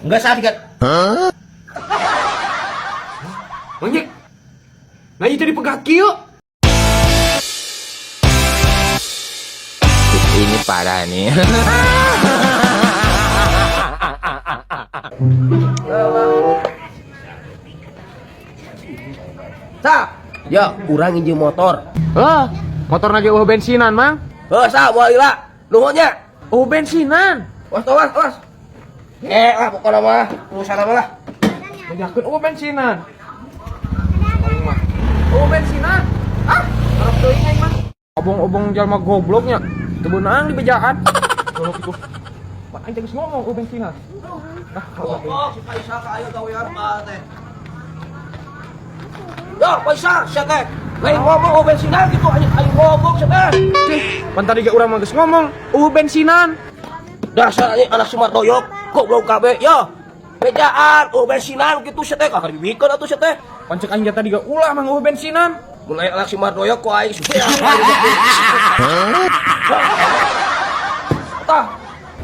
Enggak sah tiga. Mang Jek. Nah itu dipegat kieu. Ini parah nih. Sa, ya urang injem motor. Heh, motor lagi eueuh bensinan, Mang. Heuh, sa moal lila. Nuhun nya. Eueuh bensinan. Was awas awas. Eh, lah pokoknya mah urusan apa lah. Bejakeun eueuh bensinan. Aing mah. Eueuh bensinan. Ah, karep teuing aing mah. Obong-obong jalma gobloknya. Teu beunang di bejaan. Goblok itu. Pak aing teh geus ngomong eueuh bensinan. Ah, Oh, si Faisal ka ayo gawean mah teh. Yo, Faisal, sia teh. Lain ngomong oh bensinan gitu anjing aing ngomong sia teh. Cih, pan tadi ge urang mah geus ngomong eueuh bensinan. Dasar anjing anak si Mardoyok, goblok kabeh. Yo, bejaan oh bensinan gitu sia teh kakak dibikeun atuh sia teh. Pan cek aing tadi ge ulah mang eueuh bensinan. Mulai anak si Mardoyok ku aing supir. Tah,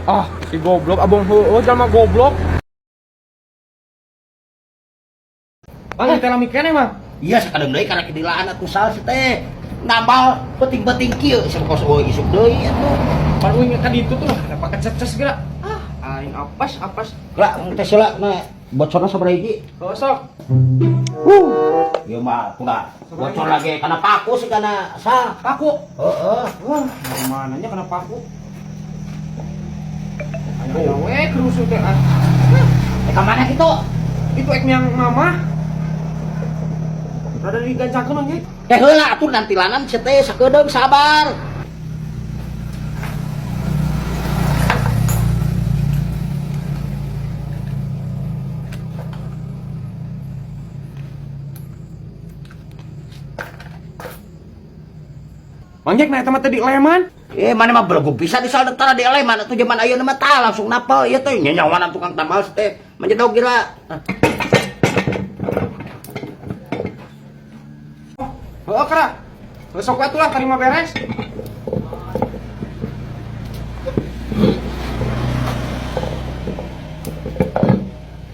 Ah, si goblok abong heueuh jalma goblok. Bang, teh lami keneh mah. Iya sakadeng deui karena kedilaan atuh sal si teh. Nambal penting-penting kieu sia kos eueuh isuk deui atuh. Pan uing ka ditu tuh lah, kenapa kececes geura. Ah, aing apes apes. Lah teh sila na bocorna sabaraha hiji? Heuh sok. Ieu mah kuda bocor lagi kana paku sih kana sal. Paku. Heeh. Wah, dari mananya kena paku? Ayo we kerusuh teh ah. Eh ka mana kitu? Itu ek yang mama. Rada digancakeun anjing. Teh heula atuh nantilanan sia teh sakedeung sabar. Mang Jack nah eta mah teh dileman. Eh mana mah belegug bisa di sal tara di eleman atuh zaman ayeuna mah tah langsung napel ieu teh nyanyawanan tukang tambal si teh menjedog gila. Heeh, kera. Heuh sok atuh lah tarima beres.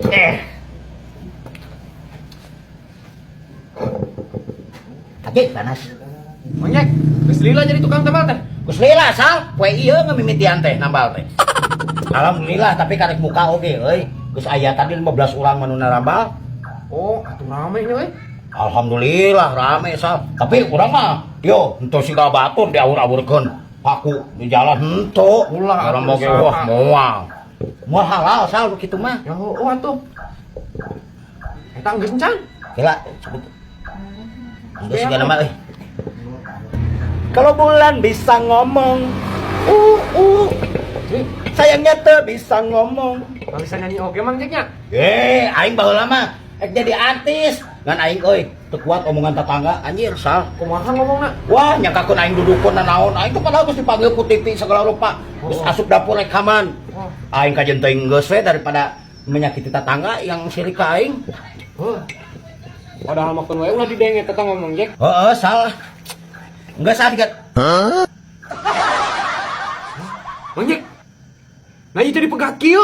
Eh. Kaget panas. Mang Jack, geus lila jadi tukang tambal teh. Geus lila sal, poe ieu ngamimitian teh nambal teh. Alhamdulillah tapi karek muka oge euy. Geus aya tadi 15 urang mah nu narambal. Oh, atuh rame nya euy. Alhamdulillah rame sal. Tapi urang mah yo henteu siga batur diawur-awurkeun paku di jalan henteu. Ulah, Urang atuh oge usaha. wah moal. Moal halal sal nu kitu mah. Ya heueuh atuh. Eta geus encan. Gila, sebut. Geus siga nama euy. Kalau bulan bisa ngomong, sayangnya teu bisa ngomong. Nggak bisa nyanyi oge Mang Jack nya. Eh, aing baheula mah ek jadi artis. Ngan aing euy, teu kuat omongan tetangga anjir sal. Kumaha ngomongna? Wah, nyangkakeun aing dudukun naon. Aing tuh padahal geus dipanggil ku TV segala rupa. Geus Oh. asup dapur rekaman. Oh. Aing kajen teuing geus we daripada menyakiti tetangga yang sirik ka aing. Heuh. Padahal mah keun wae ulah didenge eta ngomong Jack. Heeh, salah. Enggak salah tiga. Mang Jack. Nah itu dipegat kieu.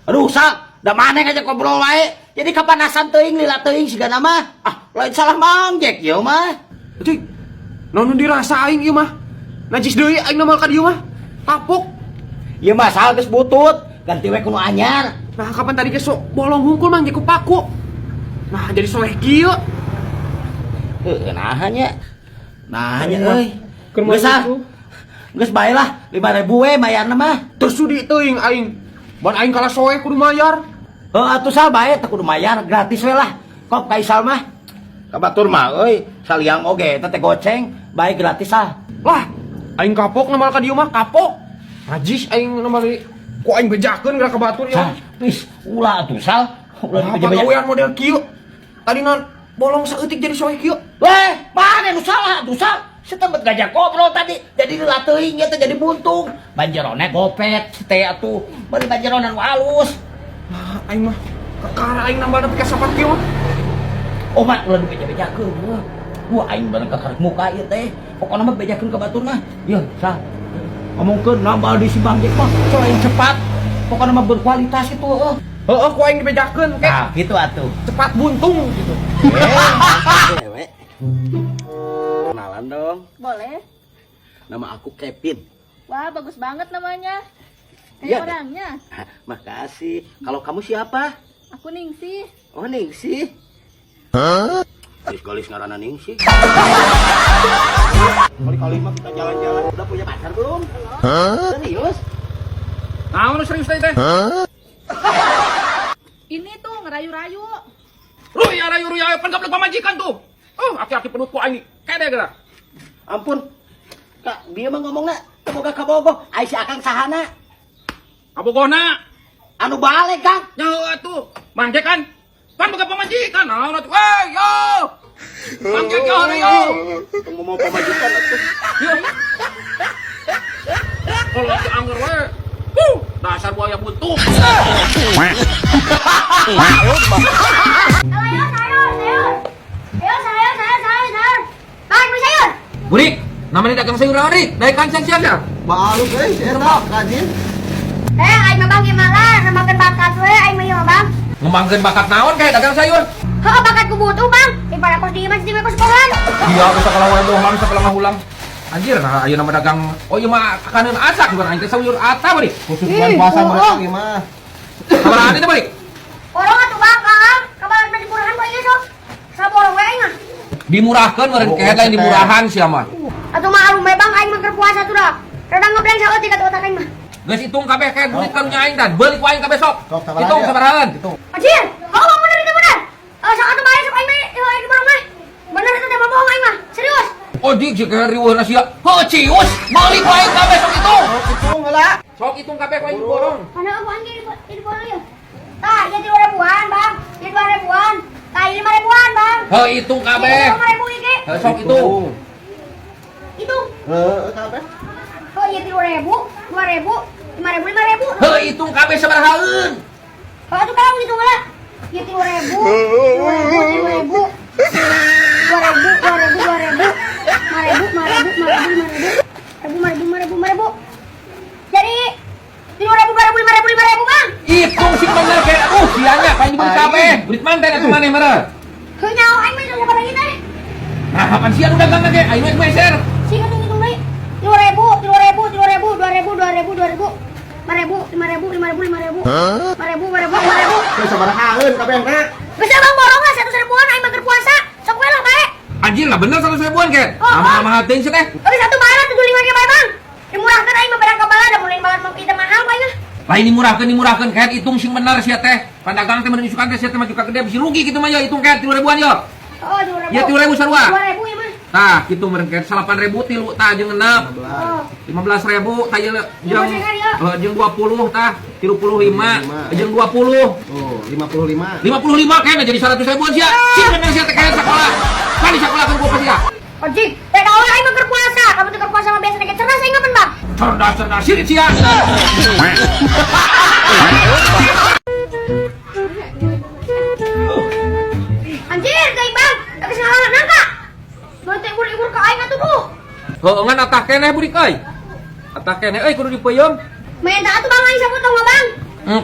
Aduh, sal, da maneh ngajak ngobrol wae. Jadi kapanasan teuing lila teuing sigana mah. Ah, lain salah Mang Jack ieu mah. Cuy. Naon nu dirasa aing ieu mah? Najis deui aing namal ka dieu mah. Kapuk. Ieu mah sal geus butut, ganti we ku nu anyar. Nah, kapan tadi ge sok bolong hungkul Mang Jack ku paku. Nah, jadi soleh kieu. Heuh, naha nya. Naha nya Aing mah euy. keur Geus ah. gitu. Geus bae lah, 5000 we mayarna mah. Terus sudi teuing aing. Ban aing kalah soeh kudu mayar. Heuh atuh sal bae teu kudu mayar, gratis we lah. Kop ka Isal mah. Ka batur mah euy, saliang oge eta teh goceng, bae gratis ah. Lah, aing kapok namal ka dieu mah, kapok. Najis aing namal di ku aing bejakeun geura ka batur ieu. Sal, please, ulah atuh sal. Ulah Apa dibeja-beja. gawean model kieu? Tadi non bolong saeutik jadi soeh kieu. Weh, mana nu salah atuh sal? Setembet gajah ngobrol tadi, jadi lila teuing ieu teh jadi buntung. Banjerona gopet teh atuh, bari banjerona nu halus. Nah, aing mah kakara aing nambah nepi ka sapat kieu mah. Oh mah ulah dibeja-bejakeun heuh. Wah aing bareng ka karek muka ieu teh. Pokona mah bejakeun ka batur mah. Yeuh, sal. Ngomongkeun nambal di si Bang Jack mah selain cepat, pokoknya mah berkualitas itu heuh. Heeh, ku aing dibejakeun ke. Nah, gitu atuh. Cepat buntung gitu. Cewek. Kenalan dong. Boleh. Nama aku Kevin. Wah, bagus banget namanya. Kayak Iya. orangnya. Makasih. Kalau kamu siapa? Aku Ningsih. Oh, Ningsih. Galis-galis ngaranna Ningsih. Kali-kali mah kita jalan-jalan. Udah punya pacar belum? Serius? Naon nu serius teh teh? Ini tuh ngerayu-rayu. Ruya rayu ruya pan gablek pamajikan tuh. Oh, aki-aki pedut ku aing kede geura. Ampun. Kak, dia mah ngomongna teu boga kabogoh. Ai si Akang sahana? Kabogona. Anu balik, Kang. Nyaho atuh. Mang Jack kan? Pan boga pamajikan. Naon atuh? Wey, yo. Mang Jack yo yo. Tunggu mau pamajikan atuh. Yo. Kalau aki angger we. Huh, dasar buaya buntung. Ayo, sayur, sayur. Ayo, sayur, sayur, sayur, sayur. Bang, beli sayur. Burik, namanya dagang sayur naon, Rik? Naik kancan siap ya? Baluk euy, eta rajin. Eh, aing mah bang gimana? Ngembangkeun bakat we, aing mah ieu mah, Bang. Ngembangkeun bakat naon kayak dagang sayur? Heuh, bakat ku butuh, Bang. Daripada kos di imah jadi kos sekolah. Iya, bisa kalau wae bohong, bisa kalau ngahulang. Anjir, nah ayeuna mah dagang. Oh iya mah kaneun asak bukan aing teh sayur ata bari. Khusus bulan puasa mereka gimana? Sabaraha teh bari? Borong atuh, Bang, Kang. Kabar dimurahan kok ieu sok. Saborong we aing mah. Dimurahkeun meureun Oh, kehed lain teh. dimurahan sia mah. Atuh mah alum we, Bang, aing mah keur puasa tuh dah. Rada ngebleng saeutik atuh otak aing mah. Geus hitung kabeh kehed duit karunya aing dan beuli ku aing kabeh sok. Sok, sabaraha Hitung ya? sabarahaan. Hitung. Anjir, oh bang bener itu bener. Eh, sok atuh bae sok aing mah ieu aing borong mah. Bener itu teh mah bohong aing mah. Serius. Oh dik si kehed riweuhna sia. Heuh cius, meuli ku aing kabeh sok hitung. Hitung heula. Sok hitung kabeh ku aing borong. Mana aku anjir di borong ya? Tah, ya 2 ribuan, Bang. Ya 2 ribuan. Tah, 5 ribuan, Bang. Heuh hitung kabeh. 5 ribu iki. Heuh sok hitung. Hitung. Heeh, kabeh. Oh iya 3 ribu, 2 ribu, 5 ribu, 5 ribu. Heuh hitung kabeh sabarahaeun. Oh itu kalau hitung lah. Ya 3 ribu, 2 ribu, 3 ribu, 2 ribu, 2 ribu, 2 ribu, 5 ribu, 5 ribu, 5 ribu, 5 ribu, ribu, 5 ribu, 5 ribu, 5 ribu. Jadi 3 ribu, 2 ribu, 5 ribu, 5 ribu, Bang. Hitung sing bener kehed aduh sianya paling dibeli kabeh. Duit manten atuh maneh meureun. Heuh nyaho aing mah sabar lagi teh. Nah, kapan sia nu dagang ge? Aing mah meser. Sing hitung hitung deui. 3 ribu, 3 ribu, 3 ribu, 2 ribu, 2 ribu, 2 ribu, 5 ribu, 5 ribu, 5 ribu, 5 ribu, 5 ribu, 5 ribu, 5 ribu. Geus sabarahaeun kabehna? Geus ya, Bang, borong lah 100 ribuan aing mah keur puasa. Sok we lah bae. Anjir lah bener 100 ribuan kehed. Oh, oh. Mahal-mahal teuing sih teh. Oke satu bayar 75 ge bae, Bang. Dimurahkan aing mah barang kabala da mulai banget mau kita mahal bae mah. Lain dimurahkeun dimurahkeun kehed hitung sing bener sia teh. Pandagang teh meureun isukan teh sia teh mah juga gede bisa rugi kitu mah ya hitung kehed 3 ribuan yo. Oh, 2 ribu. Ya 3 ribu sarua. 2 ribu ya mah. Tah, kitu meureun kehed 8 ribu tilu tah jeung genep. Oh. 15 ribu tah jeung jeung Lima ya. eh, jeung 20 tah 35 jeung 20. Oh, 55. 55 kehed jadi 100 ribuan sia. Sing bener sia teh kehed sekolah. Kan di sekolah kan gua pasti ya. Ojik, beda we aing mah keur puasa. Kamu tuh keur puasa mah biasa ge cerdas aing mah Bang. Cerdas cerdas sirit sia. Anjir, teuing Bang. Geus ngalangan nangka. Mun teh ibur-ibur ka aing atuh duh. Heuh ngan atah keneh burik euy. Atah keneh euy kudu dipeuyeum. Main atuh Bang aing sapotong mah, Bang.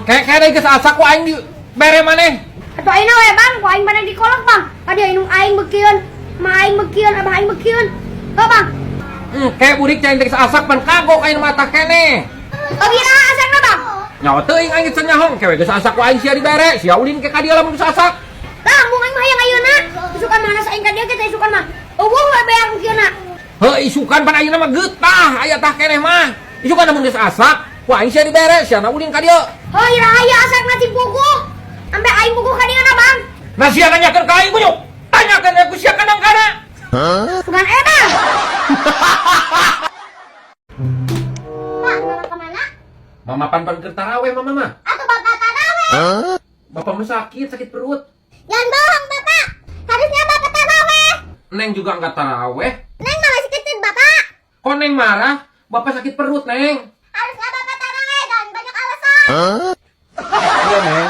Kayak kayak geus asak ku aing di bere maneh. Atuh ayeuna we, Bang, ku aing mana dikolok, Bang. Tadi aing aing bekieun, ma aing bekieun, abah aing bekieun. Heuh, Bang. Kayak burik cai geus asak pan kagok aing mah atah keneh. Oh, ira asakna, Bang. Nyawa teuing aing geus nyahong kewe geus asak ku aing sia dibere, sia ulin ke ka dieu lamun geus asak. Tah, mung aing mah hayang ayeuna. Isukan mah aing ka dieu ge teh isukan mah. Eueuh we beak kieuna. Heuh isukan pan ayeuna mah geutah aya tah keneh mah. Isukan lamun geus asak, ku aing sia dibere, sia na ulin ka dieu. Heuh, ira aya asakna cing puguh. Ampe aing puguh ka dieu na, Bang. Nah sia nanyakeun ka aing kunyuk. Tanyakeun we ku sia kadang kana. Bukan eta. Pak, mama kemana? Mama pan pan keur taraweh mama mah. Atau bapak taraweh? Bapak mah sakit, sakit perut. Jangan bohong, Bapak. Harusnya bapak taraweh. Neng juga enggak taraweh. Neng malah masih kecil, Bapak. Kok Neng marah? Bapak sakit perut, Neng. Harusnya bapak taraweh dan banyak alasan. Iya, Neng.